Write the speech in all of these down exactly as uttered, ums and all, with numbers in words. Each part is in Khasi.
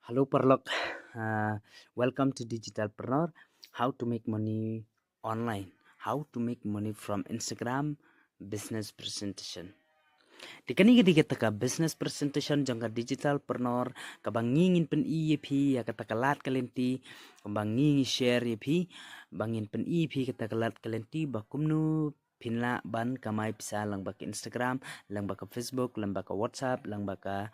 Hello paralok, uh, welcome to Digitalpreneur. How to make money online? How to make money from Instagram business presentation? Te kane ka dei kata ka business presentation jong ka Digitalpreneur kaba ngi ngin pyni ïa phi ïa kata ka lad ka lynti kaba ngi ngi share ïa phi, ba ngin pyni ïa phi kata ka lad ka lynti ba kumno phin lah ban kamai pisa lyngba ka Instagram, lyngba ka Facebook, lyngba ka WhatsApp, lyngba ka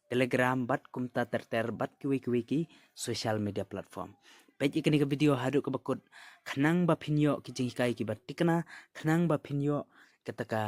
Telegram, bad kumta ter ter, bad kiwei kiwei ki social media platform. Peit ïa kane ka video haduh kaba kut khnang ba phin ïoh ki jinghikai kiba thikna, khnang ba phin ïoh kata ka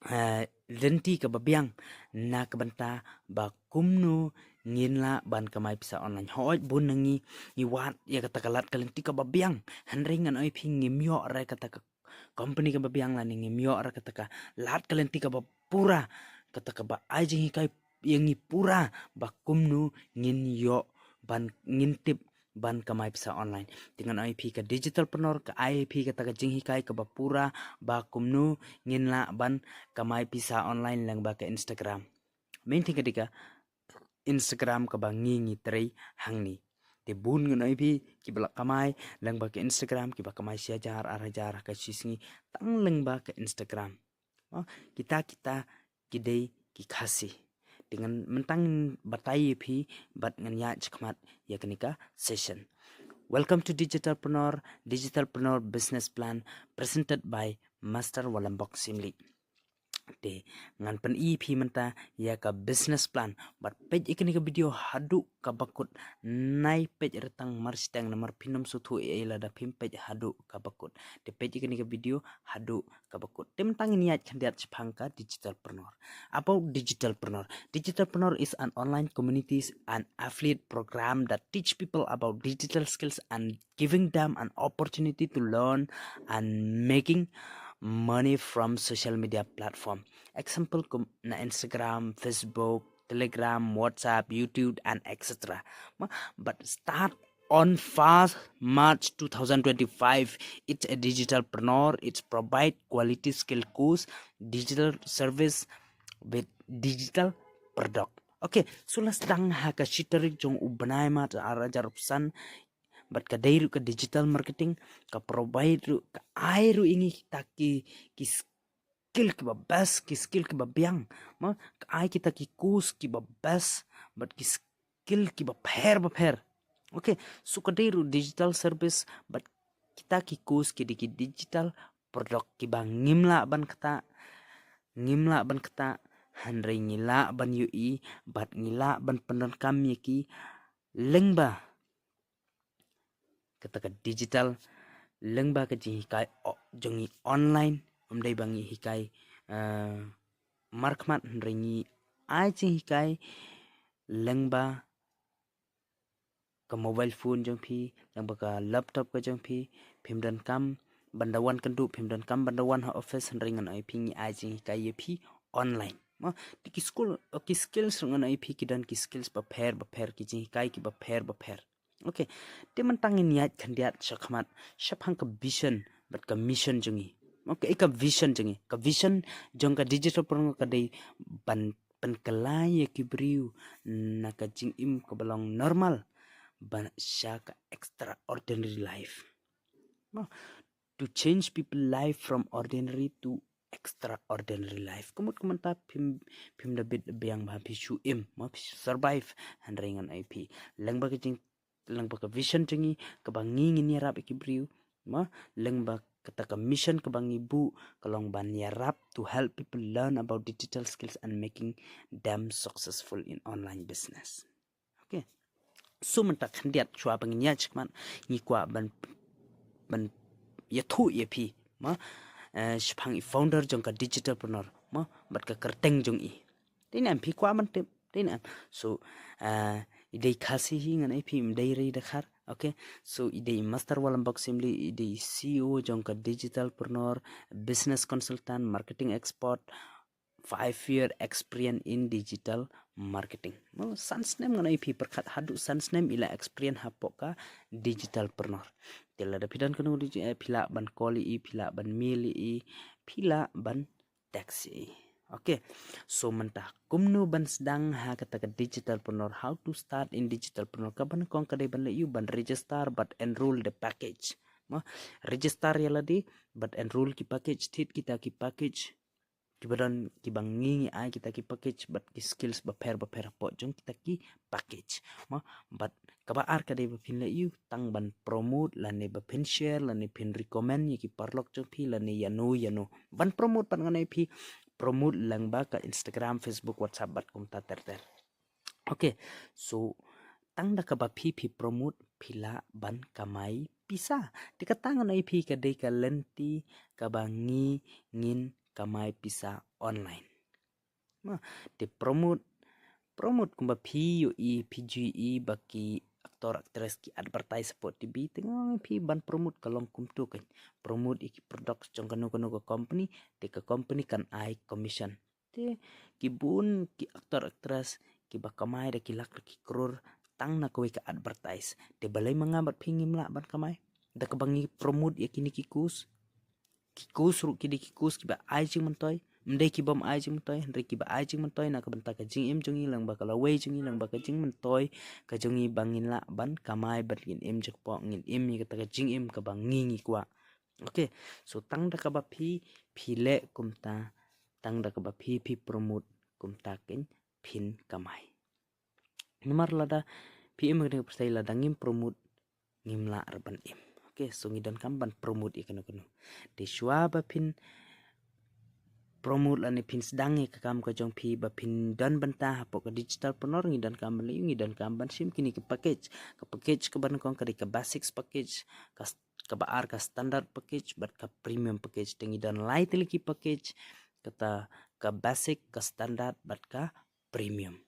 eh, lynti kaba biang na ka bynta ba kumno ngin lah ban kamai pisa online. Hooid bun na ngi ngi wad ïa kata ka lad ka lynti kaba biang, hynrei ngan ong ïa phi ngim ïoh re kata ka company kaba biang lane ngim ïoh re kata ka lad ka lynti kaba pura, kata kaba ai jinghikai ïa ngi pura ba kumno ngin ïoh ban ngin tip ban kamai pisa online. Te ngan ong ïa phi ka Digitalpreneur ka ai ïa phi kata ka jinghikai kaba pura ba kumno ngin lah ban kamai pisa online lyngba ka Instagram. Main thing ka dei ka Instagram kaba ngi ngi trei hangne. Te bun ngan ong ïa phi kiba la kamai lyngba ka Instagram, kiba kamai shi hajar ar hajar ha ka shi sngi tang lyngba ka Instagram. Oh, kita kita ki dei ki Khasi. Te ngan mynta ngin batai ïa phi bad ngan ïaid shakhmat ïa kane ka session. Welcome to Digitalpreneur, Digitalpreneur Business Plan, presented by Master Walambok Simli. Te ngan pyni ïa phi mynta ïa ka business plan, bad peit ïa kane ka video haduh kaba kut, nai peit re tang mar shiteng namar phin ym sngewthuh ei ei lada phim peit haduh kaba kut. Te peit ïa kane ka video haduh kaba kut. Te mynta ngin ïaid khyndiat shaphang ka Digitalpreneur. About Digitalpreneur. Digitalpreneur is an online communities and affiliate program that teach people about digital skills and giving them an opportunity to learn and making money from social media platform. Example kum na Instagram, Facebook, Telegram, WhatsApp, YouTube, and et cetera. Ma-, but start on first March two thousand twenty-five. It's a Digitalpreneur. It's provide quality skill course, digital service with digital product. Okay, so la sdang ha ka shi tarik jong u bnai March ar hajar arphew san, bad ka dei ruh ka digital marketing, ka provide ruh, ka ai ruh ïa ngi kita ki, ki skill kiba best, ki skill kiba biang. Ma, ka ai kita ki course kiba best bad ki skill kiba pher ba pher. Okay, so ka dei ruh digital service bad kita ki course ki dei ki digital product kiba ngim lah ban ktah, ngim lah ban ktah, hynrei ngi lah ban ïohi bad ngi lah ban pyndonkam ïa ki lyngba kata ka digital, lyngba ka jinghikai o-, jong ngi online, ym dei ba ngi hikai, eh, markhmat, hynrei ngi ai jinghikai lyngba ka mobile phone jong phi, lyngba ka laptop ka jong phi, phim donkam ban da wan kynduh, phim donkam ban da wan ha office, hynrei ngan ong ïa phi ngi ai jinghikai ïa phi online. Ma, te ki school, o, ki skills ngan ong ïa phi ki don ki skills ba pher ba pher, ki jinghikai kiba pher ba pher. Okay. Te mynta ngin ïaid khyndiat shakhmat shaphang ka vision bad ka mission jong ngi. Okay, ka vision jong ngi. Ka vision jong ka Digitalpreneur ka dei ban pynkylla ïa ki briew na ka jingim kaba long normal ban sha ka extraordinary life. Ma, to change people life from ordinary to extraordinary life. Ka mut ka mynta phim, phim da bit biang ba phi shu im, ma, phi shu survive, hynrei ngan ong ïa phi, lyngba ka jing, lyngba ka vision jong ngi kaba ngi ngin ïarap ïa ki briew, ma, lyngba kata ka mission kaba ngi buh ka long ban ïarap to help people learn about digital skills and making them successful in online business. Okay. So mynta khyndiat shuwa ba ngin ïaid shakhmat ngi kwah ban, ban ïathuh ïa phi, ma, eh, shaphang i founder jong ka Digitalpreneur, ma, bad ka kyrteng jong i. Te ne em phi kwah ban tip, te ne em. So, eh, i dei Khasi hi, ngan ong ïa phi, ym dei re i Dkhar. Okay. So i dei Master Walambok Simli, i dei C E O jong ka Digitalpreneur, business consultant, marketing expert, five year experience in digital marketing. Ma, san snem, ngan ong ïa phi, pyrkhat haduh san snem i la experience hapoh ka Digitalpreneur. Te lada phi don kano digi-, eh, phi lah ban call ïa i, phi lah ban mail ïa i, phi lah ban text ïa i. Okay, so mynta kumno ban sdang ha kata ka digitalpreneur, how to start in digitalpreneur? Kaba nyngkong ka dei ban leh ïa u ban register bad enroll the package. Mo, register ïa lade bad enroll ki package, thied kita ki package kiba don, kiba ngi ngi ai kita ki package bad ki skills bapher bapher hapoh jong kita ki package. Mo, bad kaba ar ka dei ba phin leh ïa u tang ban promote lane ba phin share lane phin recommend ïa ki paralok jong phi lane ïano ïano. Ban promote pat ngan ai phi promote lyngba ka Instagram, Facebook, WhatsApp bad kumta ter ter. Okay, so tang da kaba phi phi promote phi lah ban kamai pisa. Te kata ngan ai phi ka dei ka lynti kaba ngi ngin kamai pisa online. Ma, te promote, promote kumba phi ïohi, phi ju ïohi ba ki actor actress ki advertise hapoh T V, te ngan ai phi ban promote ka long kumto kan. Promote ïa ki product jong kano kano ka company, te ka company kan ai commission. Te ki bun ki actor actress kiba kamai da ki lak da ki crore tang na kawei ka advertise. Te balei ma nga bad phi ngim lah ban kamai da kaba ngi promote ïa kine ki course? Ki course ruh ki dei ki course kiba ai jingmyntoi, ym dei ki bym ai jingmyntoi, hynrei kiba ai jingmyntoi na ka bynta ka jingim jong ngi lyngba ka lawei jong ngi, lyngba ka jingmyntoi ka jong ngi ba ngin lah ban kamai bad ngin im jakpoh, ngin im ïa kata ka jingim kaba ngi ngi kwah. Okay, so tang da kaba phi phi leh kumta, tang da kaba phi phi promote kumta kan phin kamai. Namar lada phi im ha kane ka pyrthei, lada ngim promote ngim lah ruh ban im. Okay, so ngi donkam ban promote ïa kano kano. Te shuwa ba phin promote lane phin sdang ïa ka kam ka jong phi ba phin don bynta hapoh ka digitalpreneur, ngi donkam ban leh, ngi donkam ban shim kine ki package. Ka package kaba nyngkong ka dei ka basics package, ka s-, kaba ar ka standard package bad ka premium package. Te ngi don lai tylli ki package, kata ka basic, ka standard bad ka premium.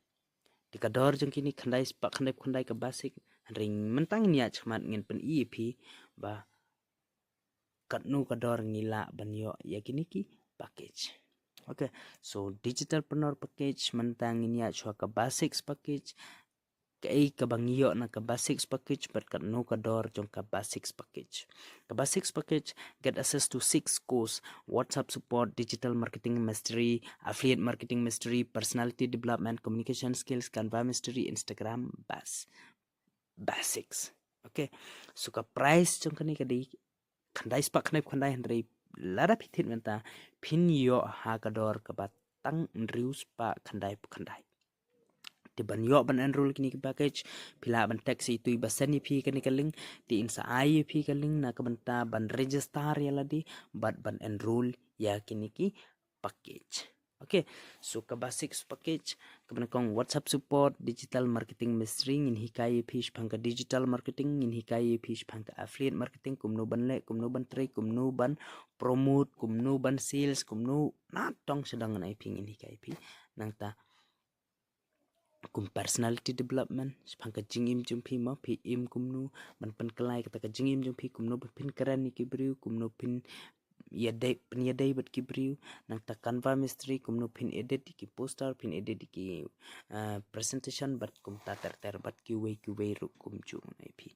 Te ka dor jong kine khyndai spah khyndaiphew khyndai ka basic, hynrei mynta ngin ïaid shakhmat ngin pyni ïa phi ba katno ka dor ngi lah ban ïoh ïa kine ki package. Okay, so digitalpreneur package, mynta ngin ïaid shuwa ka basics package. Kaei kaba ngi ïoh na ka basics package bad katno ka dor jong ka basics package. Ka basics package get access to six course: WhatsApp support, digital marketing mastery, affiliate marketing mastery, personality development, communication skills, Canva mastery, Instagram, bas. Basics. Okay. So ka price jong kane ka dei khyndai spah khyndaiphew khyndai, hynrei lada phi thied mynta phin ïoh ha ka dor kaba tang hynriew spah khyndaiphew khyndai. Te ban ïoh ban enroll kine ki package, phi lah ban text ïa itu iba send ïa phi kane ka link, te in sa ai ïa phi ka link na ka bynta ban register ïa lade bad ban enroll ïa kine ki package. Okay, so ka basics package, kaba nyngkong WhatsApp support, digital marketing mastery, ngin hikai ïa phi shaphang ka digital marketing, ngin hikai ïa phi shaphang ka affiliate marketing, kumno ban leh, kumno ban trei, kumno ban promote, kumno ban sales, kumno na tong sha dang ngan ai phi, ngin hikai ïa phi. Nangta kum personality development, shaphang ka jingim jong phi, ma phi im kumno, ban pynkylla kata ka jingim jong phi, kumno ba phin kren ïa ki briew, kumno phin ïadei, phin ïadei bad ki briew. Nangta Canva mastery, kumno phin edit ïa ki poster, phin edit ïa ki, ah, presentation bad kumta ter ter bad kiwei kiwei ruh kumjuh ngan ai phi.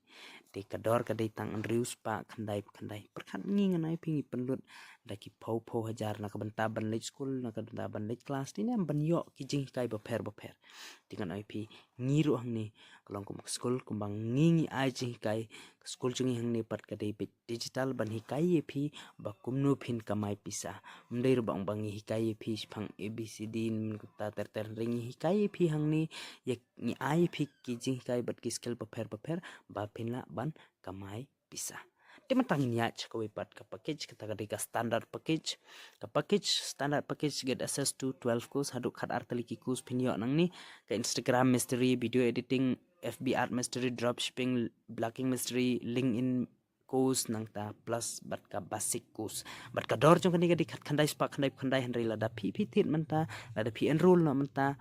Te ka dor ka dei tang hynriew spah khyndaiphew khyndai. Pyrkhat ngi ngan ai phi ngi pynlut da ki phew phew hajar na ka bynta ban leit skul, na ka bynta ban leit klas, te ne ban ïoh ki jinghikai bapher bapher. Te ngan ai phi ngi ruh hangne ka long kum ka skul, kumba ngi ngi ai jinghikai, ka skul jong ngi hangne pat ka dei beit digital ban hikai ïa phi ba kumno phin kamai pisa. Ym dei ruh ba ong ba ngi hikai ïa phi shaphang A B C D, mynta ter ter, hynrei ngi hikai ïa phi hangne, ïa ngi ai ïa phi ki jinghikai bad ki skill bapher bapher ba phin lah ban kamai pisa. Te mynta ngin ïaid sha kawei pat ka package, kata ka dei ka standard package. Ka package, standard package get access to twelve course, haduh khatar tylli ki course phin ïoh nangne. Ka Instagram mastery, video editing, F B ad mastery, dropshipping, blogging mastery, LinkedIn course, nangta plus bad ka basic course. Bad ka dor jong kane ka dei khat khyndai spah khyndaiphew khyndai, hynrei lada phi phi thied mynta, lada phi enroll noh mynta,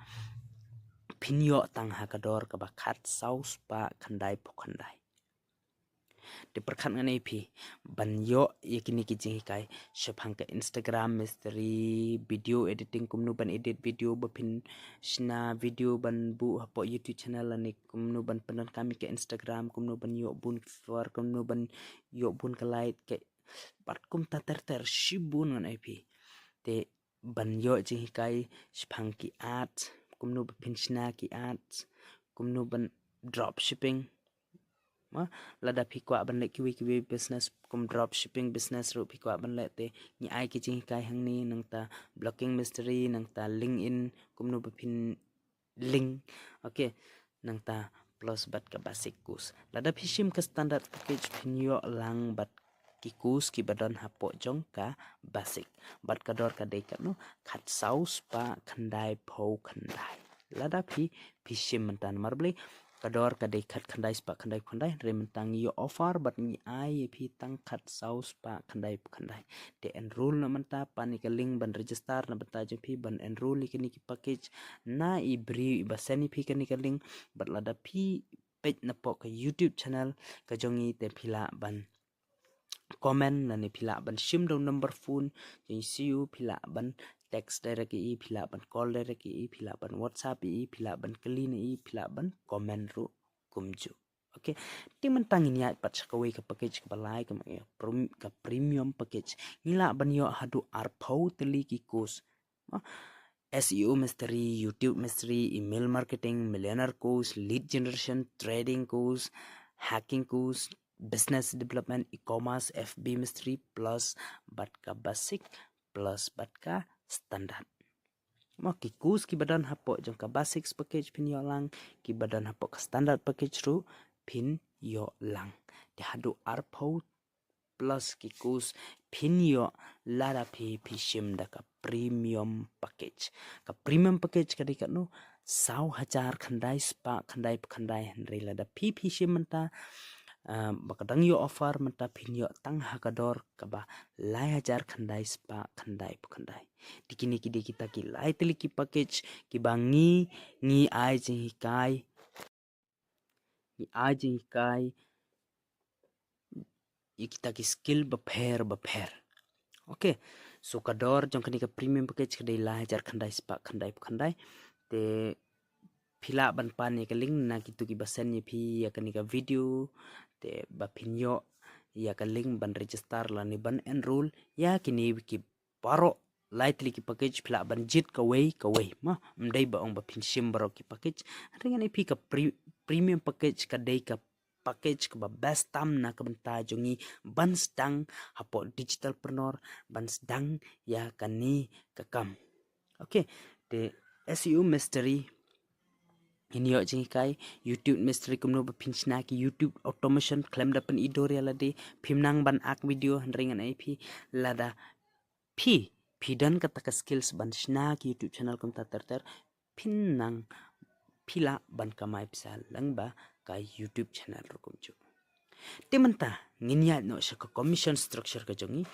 phin ïoh tang ha ka dor kaba khatsaw spah khyndaiphew khyndai. Te pyrkhat ngan ai phi ban ïoh ïa kine ki jinghikai shaphang ka Instagram mastery, video editing, kumno ban edit video ba phin shna video ban buh hapoh YouTube channel, lane kumno ban pyndonkam ïa ka Instagram, kumno ban ïoh bun ki follower, kumno ban ïoh bun ka like, ka, bad kumta ter ter shibun ngan ai phi. Te ban ïoh jinghikai shaphang ki ads, kumno ba phin shna ki ads, kumno ban drop shipping. Ma, lada phi kwah ban leh kiwei kiwei business kum drop shipping business ruh phi kwah ban leh te ngi ai ki jinghikai hangne, nangta blogging mastery, nangta LinkedIn, kumno ba phin link. Okay, nangta plus bad ka basic course. Lada phi shim ka standard package phin ïoh lang bad ki course kiba don hapoh jong ka basic. Bad ka dor ka dei katno, khatsaw spah khyndai phew khyndai. Lada phi, phi shim mynta, namar balei, ka dor ka dei khatkhyndai spah khyndai phew khyndai, hynrei mynta ngi ïoh offer bad ngi ai ïa phi tang khatsaw spah khyndai phew khyndai. Te enroll na mynta, pan ïa ka link ban register na bynta jong phi ban enroll ïa kine ki package na i briew iba send ïa phi kane ka link. Bad lada phi peit napoh ka YouTube channel ka jong ngi te phi lah ban comment, lane phi lah ban shim da u number phone jong i, phi lah ban text direct ïa i, phi lah ban call direct ïa i, phi lah ban WhatsApp ïa i, phi lah ban kylli na i, phi lah ban comment ruh kumjuh. Okay, te mynta ngin ïaid pat sha kawei ka package kaba lai, ka, ka prim-, ka premium package. Ngi lah ban ïoh haduh arphew tylli ki course. Ah, S E O mastery, YouTube mastery, email marketing, millionaire course, lead generation, trading course, hacking course, business development, e-commerce, F B mastery, plus bad ka basic, plus bad ka standard. Ma, ki course kiba don hapoh jong ka basic package phin ïoh lang, kiba don hapoh ka standard package ruh phin ïoh lang. Te haduh arphew plus ki course phin ïoh lada phi, phi shim da ka premium package. Ka premium package ka dei katno, saw hajar khyndai spah khyndai phew khyndai, hynrei lada phi, phi shim mynta, ah, ba ka dang ïoh offer mynta phin ïoh tang ha ka dor kaba lai hajar khyndai spah khyndai phew khyndai. Te kine ki dei kita ki lai tylli ki package kiba ngi, ngi ai jinghikai, ngi ai jinghikai ïa kita ki skill bapher bapher. Okay, so ka dor jong kane ka premium package ka dei lai hajar khyndai spah khyndai phew khyndai. Te phi lah ban pan ïa ka link na kito kiba send ïa phi ïa kane ka video. Te ba phin ïoh ïa ka link ban register lane ban enroll ïa kine ki baroh lai tylli ki package. Phi lah ban jied kawei kawei, ma, ym dei ba ong ba phin shim baroh ki package. Hynrei ngan ai phi ka pre-, premium package ka dei ka package kaba best tam na ka bynta jong ngi ban sdang hapoh digital preneur, ban sdang ïa kane ka kam. Okay, te S E O mastery, ngin ïoh jinghikai YouTube mastery, kumno ba phin shna ki YouTube automation khlem da pyndonkam ïa lade. Phim nang ban ak video, hynrei ngan ai phi, lada phi, phi don kata ka skills ban shna ki YouTube channel kumta ter ter, phin nang, phi lah ban kamai pisa lyngba ka YouTube channel ruh kumjuh. Te mynta ngin ïaid noh sha ka commission structure ka jong ngi.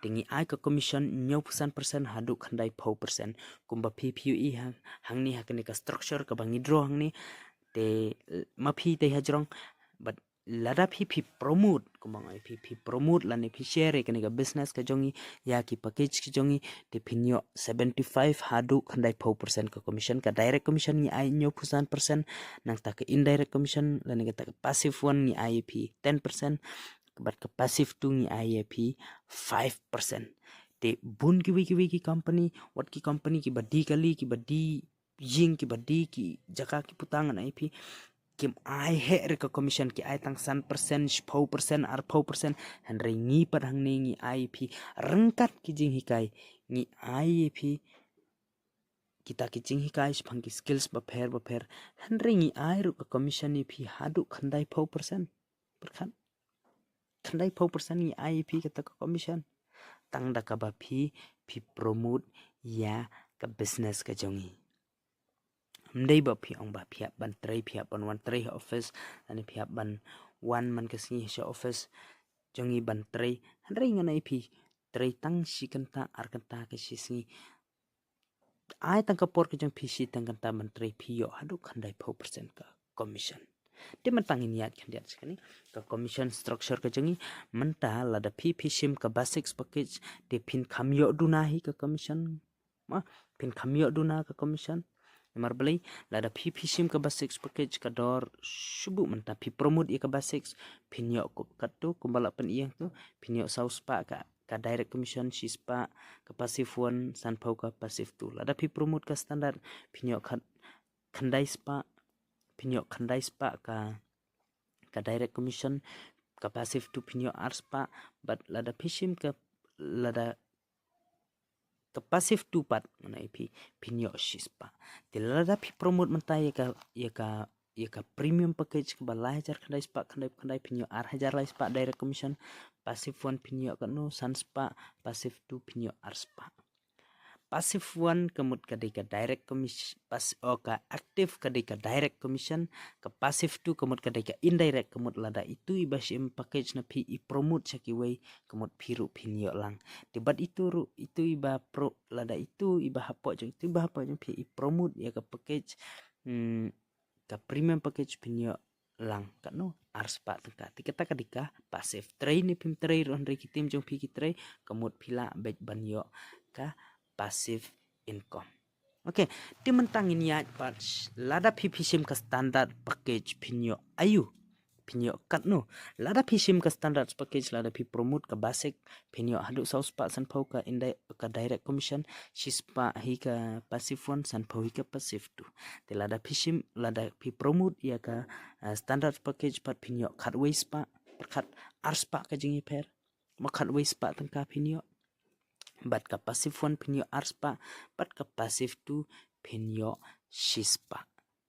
Te ngi ai ka commission hynñiewphew san percent haduh khyndai phew percent. Kumba phi, phi ïohi hang, hangne ha kane ka structure kaba ngi draw hangne. Te, eh, ma phi te hajrong, but lada phi, phi promote, kumba ngi ai phi, phi promote lane phi share ïa kane ka business ka jong ngi ïa ki package ka jong ngi, te phin ïoh seventy-five haduh khyndai phew percent ka commission. Ka direct commission ngi ai hynñiewphew san percent, nangta ka indirect commission lane kata ka passive one ngi ai phi ten percent, bad ka passive two ngi ai phi five percent. Te bun kiwei kiwei ki company, wat ki company kiba die kali, kiba die ïing, kiba die ki jaka ki puta, ngan ai phi, kim ai heh re ka commission, ki ai tang san percent, shiphew percent, arphew percent, hynrei ngi pat hangne ngi ai phi ryngkat ki jinghikai, ngi ai phi kita ki jinghikai shaphang ki skills bapher bapher, hynrei ngi ai ruh ka commission ïa phi haduh khyndai phew percent. Pyrkhat, khyndai phew percent ngi ai phi kata ka commission. Tang da kaba phi, phi promote ïa ka business ka jong ngi. Ym dei ba phi ong ba phi hap ban trei, phi hap ban wan trei ha office, lane phi hap ban wan man ka sngi sha office jong ngi ban trei. Hynrei ngan ai phi trei tang shi kynta ar kynta ka shi sngi. Ai tang ka por ka jong phi shi tang kynta ban trei, phi ïoh haduh khyndai phew percent ka commission. Te mynta ngin ïaid khyndiat sha kane ka commission structure ka jong ngi. Mynta lada phi, phi shim ka basic package, te phin kham ïoh duna hi ka commission. Ma, phin kham ïoh duna ka commission. Namar balei, lada phi, phi shim ka basic package ka dor shuh bha mynta, phi promote ïa ka basic, phin ïoh katto, kumba la pynïeng to, phin ïoh saw spah ka, ka direct commission shispah, ka passive one sanphew, ka passive two. Lada phi promote ka standard phin ïoh khat khyndai spah, phin ïoh khyndai spah ka ka direct commission, ka passive two phin ïoh ar spah, bad lada phi shim ka lada ka passive two pat, ngan ai phi, phin ïoh shispah. Te lada phi promote mynta ïa ka ïa ka ïa ka premium package kaba lai hajar khyndai spah khyndai khyndai, phin ïoh ar hajar lai spah direct commission. Passive one phin ïoh katno, san spah. Passive two phin ïoh ar spah. Passive one ka mut ka dei ka direct commission, pas o ka active ka dei ka direct commission, ka passive two ka mut ka dei ka indirect, ka mut lada itu iba shim package na phi i promote sha kiwei, ka mut phi ruh phin ïoh lang. Te bad itu ruh, itu iba pro lada itu iba hapoh jong, itu iba hapoh jong phi i promote ïa ka package, hmm, ka premium package phin ïoh lang katno, ar spah tyngka. Te kata ka dei ka passive. Trei ne phim trei ruh, hynrei ki team jong phi ki trei, ka mut phi lah beit ban ïoh ka passive income. Okay, te mynta ngin ïaid pat lada phi phi shim ka standard package phin ïoh aïu, phin ïoh katno. Lada phi shim ka standard package, lada phi promote ka basic, phin ïoh haduh saw spah sanphew ka indai ka direct commission, shispah hi ka passive one, sanphew hi ka passive two. Te lada phi shim, lada phi promote ïa ka, eh, standard package pat phin ïoh khatwei spah, pyrkhat ar spah ka jingïapher. Ma khatwei spah tyngka phin ïoh. Bad ka passive one phin ïoh ar spah, bad ka passive two phin ïoh shispah.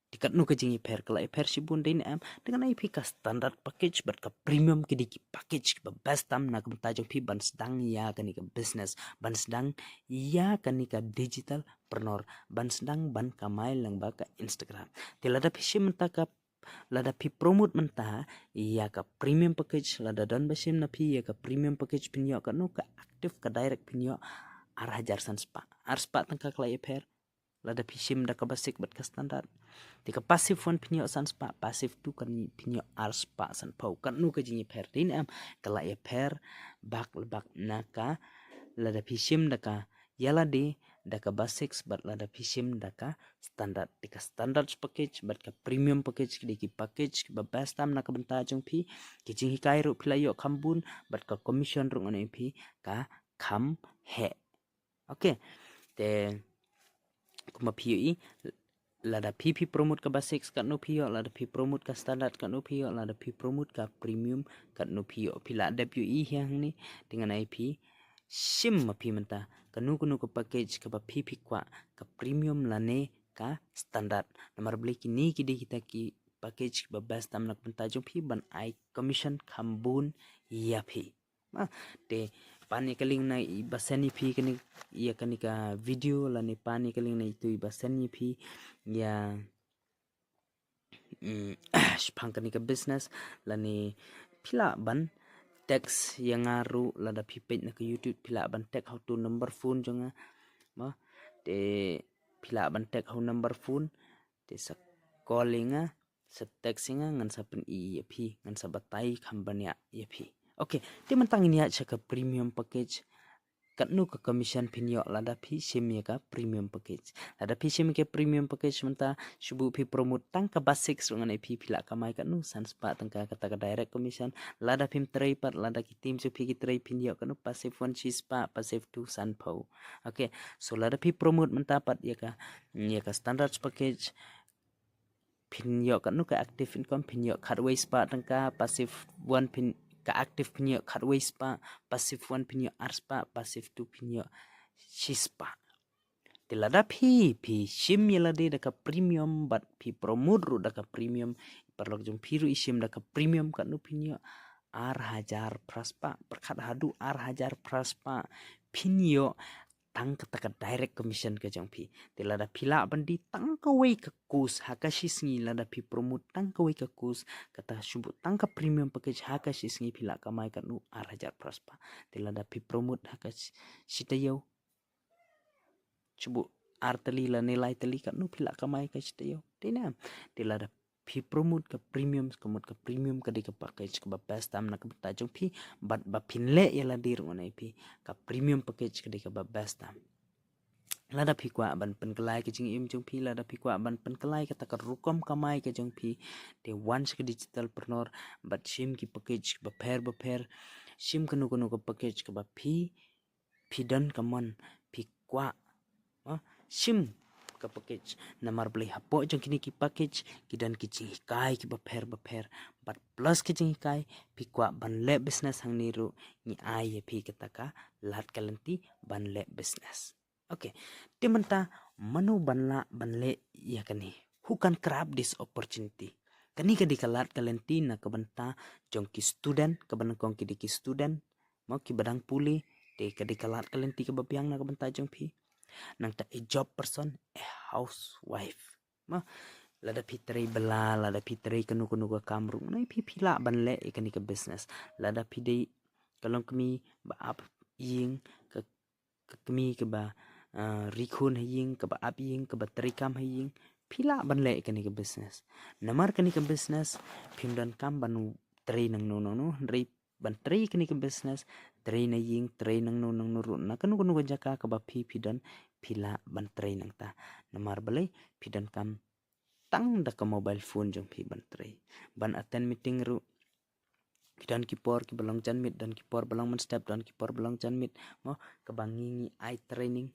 Te katno ka jingïapher, ka la ïapher shibun, dei ne em? Te ngan ai phi ka standard package bad ka premium, ki dei ki package kiba best tam na ka bynta jong phi ban sdang ïa kane ka business, ban sdang ïa kane ka digital preneur, ban sdang ban kamai lyngba ka Instagram. Te lada phi shim mynta ka lada phi promote mynta ïa ka premium package, lada don ba shim na phi ïa ka premium package, phin ïoh katno, ka active, ka direct, phin ïoh ar hajar san spah. Ar spah tyngka ka la ïapher lada phi shim da ka basic bad ka standard. Te ka passive one phin ïoh san spah, passive two kan phin ïoh ar spah sanphew. Katno ka jingïapher, dei ne em? Ka la ïapher bak bak na ka lada phi shim da ka ïalade da ka basic bad lada phi shim da ka standard. Te ka standard package bad ka premium package ki dei ki package kiba best tam na ka bynta jong phi. Ki jinghikai ruh phi la ïoh kham bun, bad ka commission ruh ngan ai phi ka kham heh. Okay. Te kumba phi ïohi, lada phi phi promote ka basic katno phi ïoh, lada phi promote ka standard katno phi ïoh, lada phi promote ka premium katno phi ïoh. Phi la dep ïohi hi hangne. Te ngan ai phi shim ma phi mynta kano kano ka package kaba phi phi kwah, ka premium lane ka standard. Namar balei, kine ki dei kita ki package kiba best tam na ka bynta jong phi ban ai commission kham bun ïa phi. Ma, te pan ïa ka link na iba send ïa phi kane, ïa kane ka video, lane pan ïa ka link na itu iba send ïa phi ïa, mm, shaphang kane ka business, lane phi lah ban text ïa nga ruh, lada phi peit na ka YouTube, phi lah ban text ha uto u number phone jong nga. Ma, te phi lah ban text ha u number phone, te sa call ïa nga, sa text ïa nga, ngan sa pyni ïa phi, ngan sa batai kham bniah ïa phi. Okay, te mynta ngin ïaid sha ka premium package. Katno ka commission phin ïoh lada phi shim ïa ka premium package? Lada phi shim ïa ka premium package mynta, shu buh phi promote tang ka basic ruh ngan ai phi, phi lah kamai katno, san spah tyngka kata ka direct commission. Lada phim trei pat, lada ki team jong phi ki trei, phin ïoh katno, passive one shispah, passive two sanphew. Okay, so lada phi promote mynta pat ïa ka, ïa ka standard package, phin ïoh katno ka active income, phin ïoh khatwei spah tyngka, passive one phin, ka active phin ïoh khatwei spah, passive one phin ïoh ar spah, passive two phin ïoh shispah. Te lada phi phi shim ïalade da ka premium bad phi promote ruh da ka premium, paralok jong phi ruh i shim da ka premium, katno phin ïoh? Ar hajar phra spah. Pyrkhat haduh ar hajar phra spah phin ïoh tang kata ka direct commission ka jong phi. Te lada phi lah ban die tang kawei ka course ha ka shi sngi, lada phi promote tang kawei ka course, kata shu buh tang ka premium package, ha ka shi sngi phi lah kamai katno? Ar hajar phra spah. Te lada phi promote ha ka shi, shi taïew, shu buh ar tylli lane lai tylli, katno phi lah kamai ka shi taïew? Dei ne em? Te lada phi promote ka premium, ka mut ka premium ka dei ka package kaba best tam na ka bynta jong phi, bad ba phin leh ïalade ruh ngan ai phi, ka premium package ka dei kaba best tam. Lada phi kwah ban pynkylla ïa ka jingim jong phi, lada phi kwah ban pynkylla ïa kata ka rukom kamai ka jong phi, te wan sha ka digital preneur bad shim ki package bapher bapher, shim kano kano ka package kaba phi phi don ka mon, phi kwah, ah, shim ka package. Namar balei hapoh jong kine ki package ki don ki jinghikai kiba pher ba pher. Bad plus ki jinghikai, phi kwah ban leh business hangne ruh, ngi ai ïa phi kata ka lad ka lynti ban leh business. Okay. Te mynta mano ban lah ban leh ïa kane? Who can grab this opportunity? Kane ka dei ka lad ka lynti na ka bynta jong ki student, kaba nyngkong ki dei ki student, mo, kiba dang pule, te ka dei ka lad ka lynti kaba biang na ka bynta jong phi. Nangta a job person, a housewife. Mo, lada phi trei bylla, lada phi trei kano kano ka kam ruh, nai phi phi lah ban leh ïa kane ka business. Lada phi dei ka long kmie ba ap ïing, ka, ka kmie kaba, ah, ri khun ha ïing, kaba ap ïing, kaba trei kam ha ïing, phi lah ban leh ïa kane ka business. Namar kane ka business phim donkam ban trei nangno nangno, hynrei ban trei kane ka business, trei na ïing, trei nangno nangno ruh, na kano kano ka jaka kaba phi phi don, phi lah ban trei nangta. Namar balei? Phi donkam tang da ka mobile phone jong phi ban trei. Ban attend meeting ruh, ki don ki por kiba long janmiet, don ki por ba long mynstep, don ki por ba long janmiet. Mo, kaba ngi ngi ai training,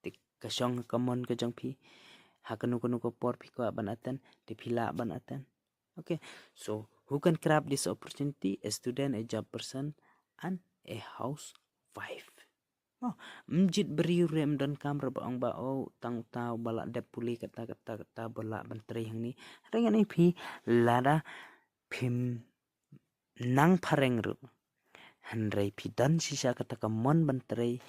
te ka shong ha ka mon ka jong phi, ha kano kano ka por phi kwah ban attend, te phi lah ban attend. Okay, so who can grab this opportunity? A student, a job person, and a housewife. Oh, ym jied briew ruh, ym donkam ruh ba ong ba, oh, tang uta uba la dep pule kata kata kata ba lah ban trei hangne. Hynrei ngan ong ïa phi, lada phim nang phareng ruh, hynrei phi don shisha kata ka mon ban trei,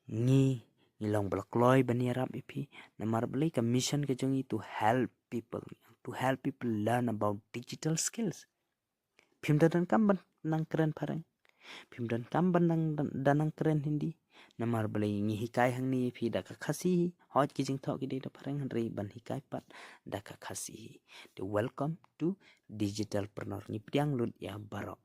ngi ngi long ba la kloi ban ïarap ïa phi. Namar balei? Ka mission ka jong ngi to help people, to help people learn about digital skills. Phim da donkam ban nang kren phareng, phim donkam ban nang, da nang kren Hindi. Namar balei? Ngi hikai hangne ïa phi da ka Khasi hi. Hooid, ki jingthoh ki dei da phareng, hynrei ban hikai pat da ka Khasi hi. Te welcome to digitalpreneur. Ngi pdiang lut ïa baroh.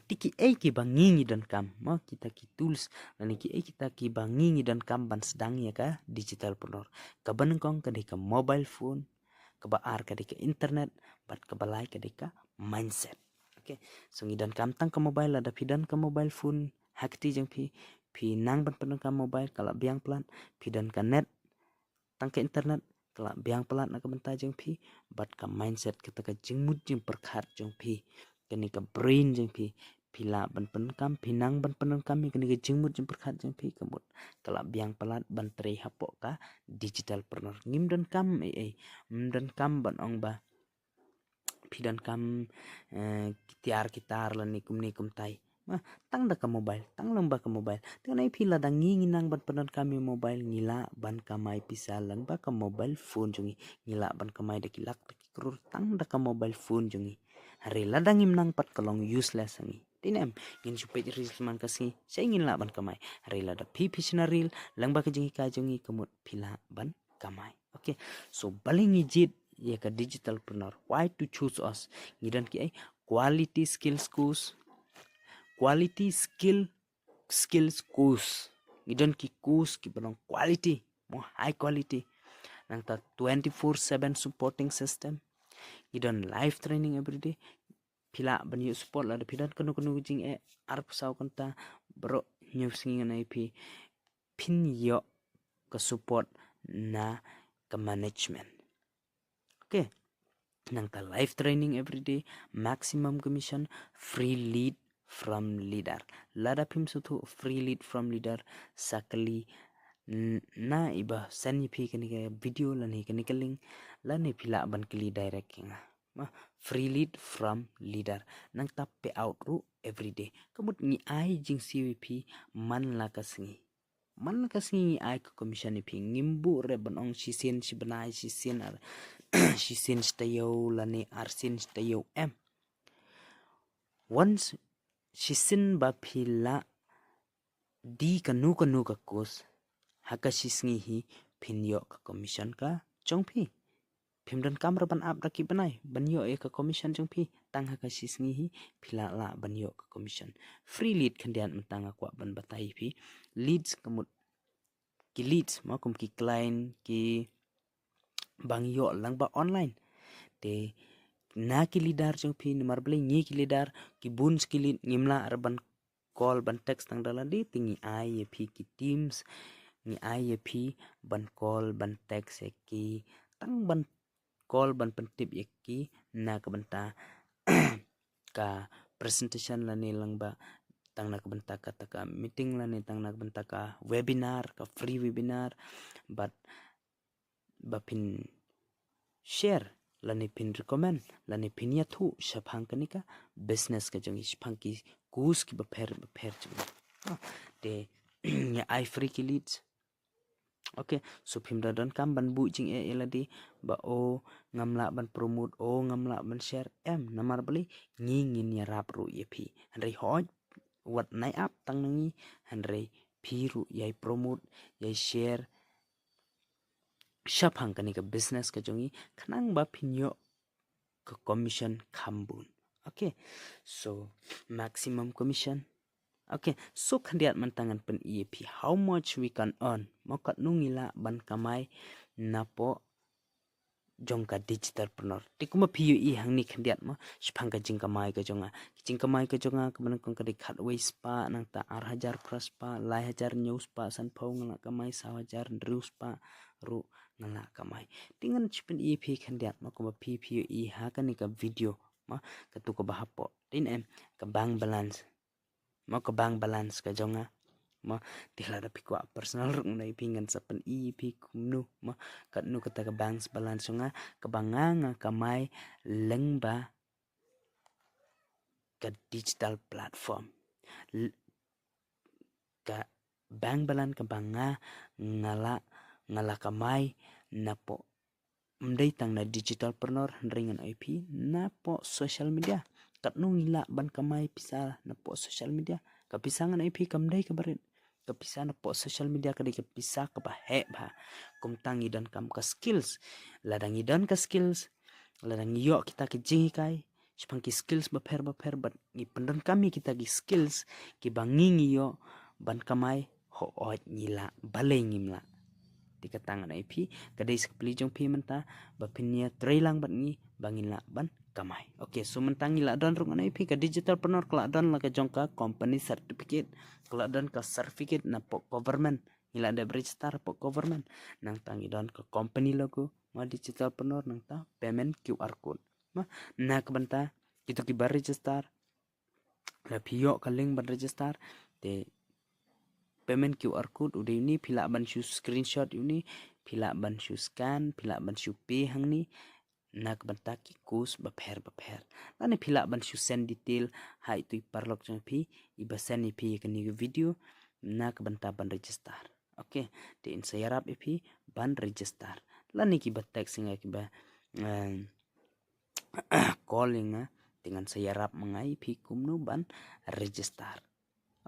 Te kiei kiba ngi ngi donkam, mo, kita ki tools, lane kiei kita kiba ngi ngi donkam ban sdang ïa ka digitalpreneur? Kaba nyngkong ka dei ka mobile phone, kaba ar ka dei ka internet, bad kaba lai ka dei ka mindset. Okay, so ngi donkam tang ka mobile. Lada phi don ka mobile phone ha kti jong phi, phi nang ban pyndonkam mobile, ka la biang palat. Phi don ka net, tang ka internet, ka la biang palat na ka bynta jong phi. Bad ka mindset, kata ka jingmut jingpyrkhat jong phi, kane ka brain jong phi, phi lah ban pyndonkam, phi nang ban pyndonkam ïa kane ka jingmut jingpyrkhat jong phi, ka mut ka la biang palat ban trei hapoh ka digitalpreneur. Ngim donkam ei ei, ym donkam ban ong ba phi donkam, eh, ki tiar ki tar lane kumne kumtai. Ma, tang da ka mobile, tang lyngba ka mobile. Te ngan ong ïa phi, lada ngi ngi nang ban pyndonkam ïa mobile, ngi lah ban kamai pisa lyngba ka mobile phone jong ngi. Ngi lah ban kamai da ki lak, da ki klur tang da ka mobile phone jong ngi. Hynrei lada ngim nang pat, ka long useless ha ngi. Te ne em, ngin shu peit reels man ka sngi, shai ngin lah ban kamai. Hynrei lada phi phi shna reel lyngba ka jinghikai jong ngi, ka mut phi lah ban kamai. Okay, so balei ngi jied ïa ka digitalpreneur? Why to choose us? Ngi don kiei? Quality skills course, quality skill, skills course. Ngi don ki course kiba long quality, mo, high quality. Nangta twenty-four seven supporting system. Ngi don live training everyday. Phi lah ban ïoh support lada phi don kano kano ka jingeh, arphew saw kynta, baroh hynñiew sngi, ngan ong ïa phi, phin ïoh ka support na ka management. Okay. Nangta live training everyday, maximum commission, free lead from leader. Lada phim sngewthuh free lead from leader, sa kylli n-, na iba send ïa phi kane ka video lane kane ka link, lane phi lah ban kylli direct ïa nga. Ma, free lead from leader. Nangta payout ruh everyday. Ka mut ngi ai jingsiew ïa phi man la ka sngi. Man la ka sngi ngi ai ka commission ïa phi. Ngim buh re ban ong shisien shi bnai, shisien ar, shisien shi taïew lane arsien shi taïew, em. Once shisien ba phi lah die kano kano ka course, ha ka shi sngi hi phin ïoh ka commission ka jong phi. Phim donkam re ban ap da ki bnai ban ïoh ïa ka commission jong phi. Tang ha ka shi sngi hi phi lah lah ban ïoh ka commission. Free lead khyndiat mynta nga kwah ban batai ïa phi. Leads ka mut ki leads, ma, kum ki client kiba ngi ïoh lyngba online. Te na ki leader jong phi, namar balei ngi ki leader, ki bun ki lead ngim lah ruh ban call ban text tang da lade, te ngi ai ïa phi ki teams, ngi ai ïa phi ban call ban text ïa ki, tang ban call ban pyntip ïa ki na ka bynta ka presentation lane lyngba, tang na ka bynta kata ka meeting lane tang na ka bynta ka webinar, ka free webinar, bad ba phin share lane phin recommend lane phin ïathuh shaphang kane ka business ka jong ngi, shaphang ki course kiba pher ba pher jong ngi. Ah, te ngi ai free ki leads. Okay, so phim da donkam ban buh jingeh ïa lade ba o ngam lah ban promote, o ngam lah ban share, em, namar balei ngi ngin ïarap ruh ïa phi. Hynrei hooid wat nai ap tang na ngi, hynrei phi ruh ïai promote, ïai share shaphang kane ka business ka jong ngi, khnang ba phin ïoh ka commission kham bun. Okay, so maximum commission. Okay, so khyndiat mynta ngan pyni ïa phi how much we can earn. Mo katno ngi lah ban kamai napoh jong ka digital preneur. Te kumba phi ïohi hangne khyndiat mo, shaphang ka jingkamai ka jong nga. Ka jingkamai ka jong nga kaba nyngkong ka dei khatwei spah, nangta ar hajar phra spah, lai hajar hynñiew spah sanphew nga lah kamai, saw hajar hynriew spah ruh nga lah kamai. Te ngan sa pyni ïa phi khyndiat mo kumba phi phi ïohi ha kane ka video mo, kato kaba hapoh. Te em, ka bank balance. Mo ka bank balance ka jong nga. Mo, te lada phi kwah personal ruh ngan ai phi, ngan sa pyni ïa phi kumno. Mo, katno kata ka bank balance jong nga, kaba nga nga kamai lyngba ka digital platform. L-, ka bank balance kaba nga nga lah, nga lah kamai napoh, ym dei tang na digital preneur, hynrei ngan ai phi napoh social media. Katno ngi lah ban kamai pisa napoh social media. Ka pisa ngan ai phi kam dei kaba rit. Ka pisa napoh social media ka dei ka pisa kaba heh bha. Kumta ngi donkam ka skills. Lada ngi don ka skills, lada ngi ïoh kita ki jinghikai shaphang ki skills bapher bapher, bad ngi pyndonkam ïa kita ki skills kiba ngi ngi ïoh ban kamai, hooid ngi lah, balei ngim lah. Te kata ngan ai phi, ka dei sa ka pli jong phi mynta ba phin ïatrei lang bad ngi ba ngin lah ban kamai. Okay, so mynta ngi lah don ruh, ngan ai phi, ka digital preneur ka lah don la ka jong ka company certificate, ka lah don ka certificate napoh government. Ngi lah dep register hapoh government. Nangta ngi don ka company logo, mo, digital preneur, nangta payment Q R code. Mo, na ka bynta kito kiba register, la phi ïoh ka link ban register, te payment Q R code u dei une, phi lah ban shu screenshot une, phi lah ban shu scan, phi lah ban shu pay hangne na ka bynta ki course bapher bapher. Lane phi lah ban shu send detail ha itu i paralok jong phi iba send ïa phi ïa kane ka video na ka bynta ban register. Okay, te in sa ïarap ïa phi ban register. Lane kiba text ïa nga, kiba, em, call ïa nga, te ngan sa ïarap ma nga ïa phi kumno ban register.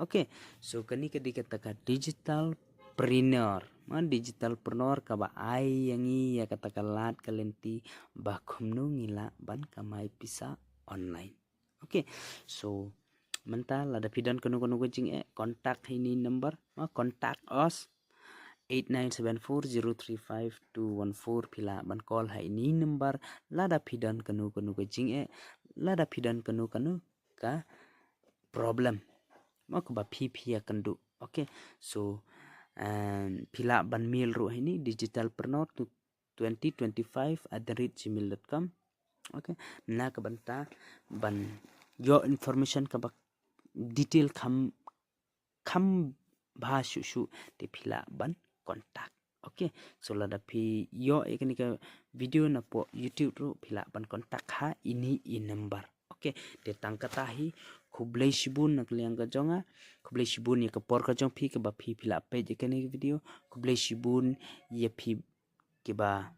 Okay, so kane ka dei kata ka digital preneur. Mo, digital preneur kaba ai ïa ngi ïa kata ka lad ka lynti ba kumno ngi lah ban kamai pisa online. Okay, so mynta lada phi don kano kano ka jingeh, contact ha ine i number, mo, contact us, eight nine seven four zero three five two one four, phi lah ban call ha ine i number lada phi don kano kano ka jingeh, lada phi don kano kano ka problem, mo, kaba phi phi ïakynduh. Okay, so, em, phi lah ban mail ruh ha ine, digital preneur to twenty twenty-five at the rate gmail dot com. Okay, na ka bynta ban ïoh information kaba detail kham, kham bha shuh shuh, te phi lah ban contact. Okay, so lada phi ïoh ïa kane ka video napoh YouTube ruh, phi lah ban contact ha ine i number. Okay, te tang kata hi, khublei shibun na ka liang ka jong nga, khublei shibun ïa ka por ka jong phi kaba phi phi lah peit ïa kane ka video, khublei shibun ïa phi kiba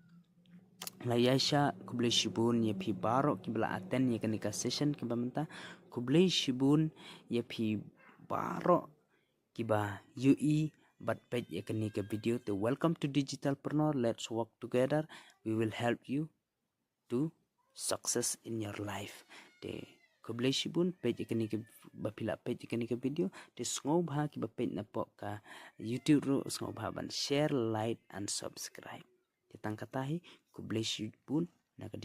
la ïaishah, khublei shibun ïa phi baroh kiba la attend ïa kane ka session kaba mynta, khublei shibun ïa phi baroh kiba ïohi bad peit ïa kane ka video. Te welcome to Digital Preneur, let's work together, we will help you to success in your life. Te khublei shibun, peit ïa kane ka, ba phi lah peit ïa kane ka video, te sngewbha kiba peit napoh ka YouTube ruh sngewbha ban share, like and subscribe. Te tang kata hi, khublei shibun na ka